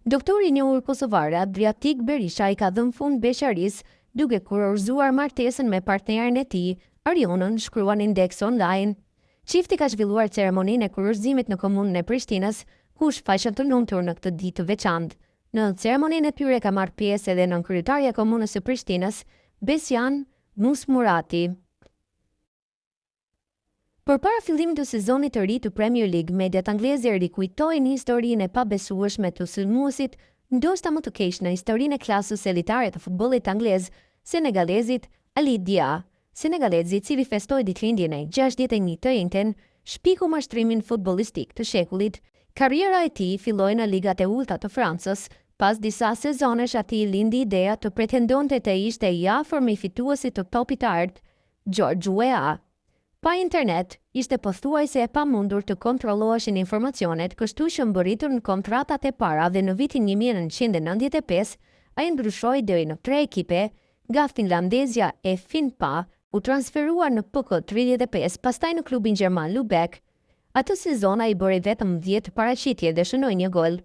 Doktori i njohur kosovar Adriatik Berisha i ka dhënë fund beqarisë duke kurorëzuar martesën me partneren e tij, Arjonën, shkruan Indeksonline. Çifti ka zhvilluar ceremoninë e kurorëzimit në komunën e Prishtinës, ku u shfaqën të lumtur në këtë ditë të veçantë. Në ceremoninë e tyre ka marrë pjesë edhe nënkryetarja e komunës së Prishtinës, Besianë Musmurati. Përpara fillimit të sezonit të ri të Premier League, mediat angleze rikujtojnë historinë e pabesueshme të sulmuesit ndoshta më të keq në historinë e klasës elitare të futbollit anglez, senegalezit Ali Dia. Senegalezi, i cili festoi ditëlindjen e 61 të enjten, shpiku mashtrimin futbollistik të shekullit. Karriera e tij filloi në ligat e ulëta të Francës. Pas disa sezonesh atij i lindi ideja të pretendonte të ishte i afërm i fituesit të Topit të Artë, George Weah. Pa internet, ishte pothuajse e pamundur të kontrolloheshin informacionet, kështu që mbërritën kontratat e para dhe në vitin 1995 ai ndryshoi deri në tre ekipe, nga finlandezja e Finpa u transferua në PK 35, pastaj në klubin gjerman Lübeck. Atë sezon ai bëri vetëm 10 paraqitje dhe shënoi një gol.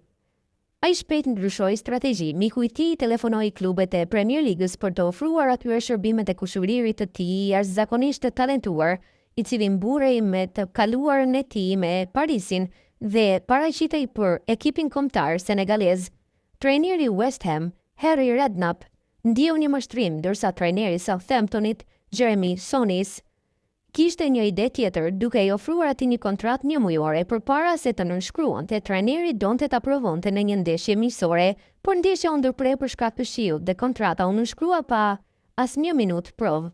Ai shpejt ndryshoi strategji, miku i tij telefonoi klubet e Premier Ligës për të ofruar atyre shërbimet e kushëririt të tij jashtëzakonisht të talentuar, i cili mburrej me të kaluarën e tij me Parisin dhe paraqitej për ekipin kombëtar senegalez. Trajneri i West Ham, Harry Redknapp, ndjeu një mashtrim, ndërsa trajneri i Southamptonit, Jeremy Souness, Kishte një ide tjetër, duke i ofruar atij një kontratë njëmujore përpara se të nënshkruante, trajneri donte ta provonte në një ndeshje miqësore, por ndeshja u ndërpre për shkak të shiut dhe kontrata u nënshkrua pa asnjë minutë provë.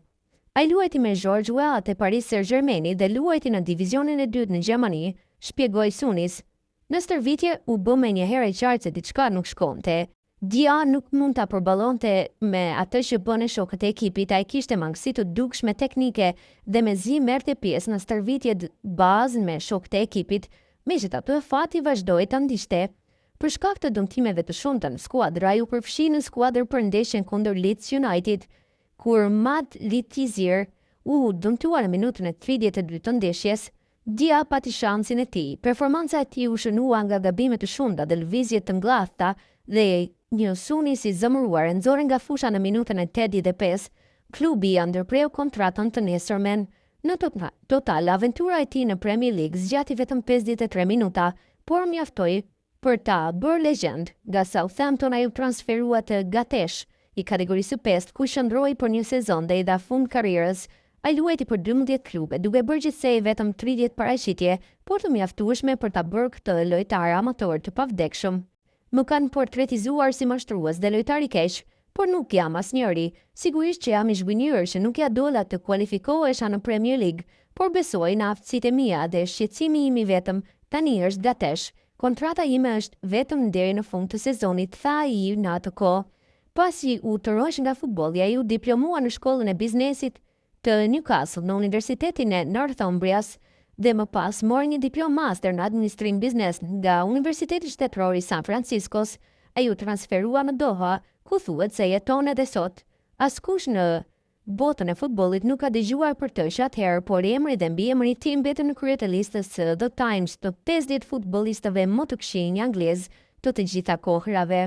Ai luajti me George Weah te Paris Saint-Germaini dhe luajti në divizionin e dytë në Gjermani, shpjegoi Souness. Në stërvitje u bë menjëherë e qartë se diçka nuk shkonte. Dia nuk mund ta përballonte me atë që bënë shokët e ekipit, ai kishte mangësi të dukshme teknike dhe mezi merrte pjesë në stërvitjet bazë me shokët e ekipit, megjithatë fati vazhdoi ta ndiqte. Për shkak të dëmtimeve të shumta në skuadër, ai u përfshi në skuadër për ndeshjen kundër Leeds United, kur Matt Le Tissier u dëmtua në minutën e 32 të ndeshjes. Dia pati shansin e tij. Performanca e tij u shënua nga gabime të shumta dhe lëvizje të ngathta dhe një Souness i zemëruar e nxori nga fusha në minutën e 85, klubi ia ndërpreu kontratën të nesërmen. Në total, aventura e tij në Premier League zgjati vetëm 53 minuta, por mjaftoi për ta bërë legjendë. Nga Southampton ai u transferua te Gateshead i kategorisë së pestë, ku qëndroi për një sezon dhe i dha fund karrierës. Ai luajti për 12 klube, duke bërë gjithsej vetëm 30 paraqitje, por të mjaftueshme për ta bërë këtë lojtar amator të pavdekshëm. Më kanë portretizuar si mashtrues dhe lojtar i keq, por nuk jam asnjëri. Sigurisht që jam i zhgënjyer që nuk ia dola të kualifikohesha në Premier League, por besoj në aftësitë e mia dhe shqetësimi im i vetëm tani është Gateshead. Kontrata ime është vetëm deri në fund të sezonit, tha ai në atë kohë. Pasi u tërhoq nga futbolli, ai u diplomua në shkollën e biznesit të Newcastle në Universitetin e Northumbrias dhe më pas mori një diplomë master në administrim biznes nga Universiteti Shtetëror i San Franciscos. Ai u transferua në Doha, ku thuhet se jeton edhe sot. Askush në botën e futbollit nuk ka dëgjuar për të që atëherë, por emri dhe mbiemri i tij mbetën në krye të listës së The Times të 50 futbollistëve më të këqinj anglez të të gjitha kohërave.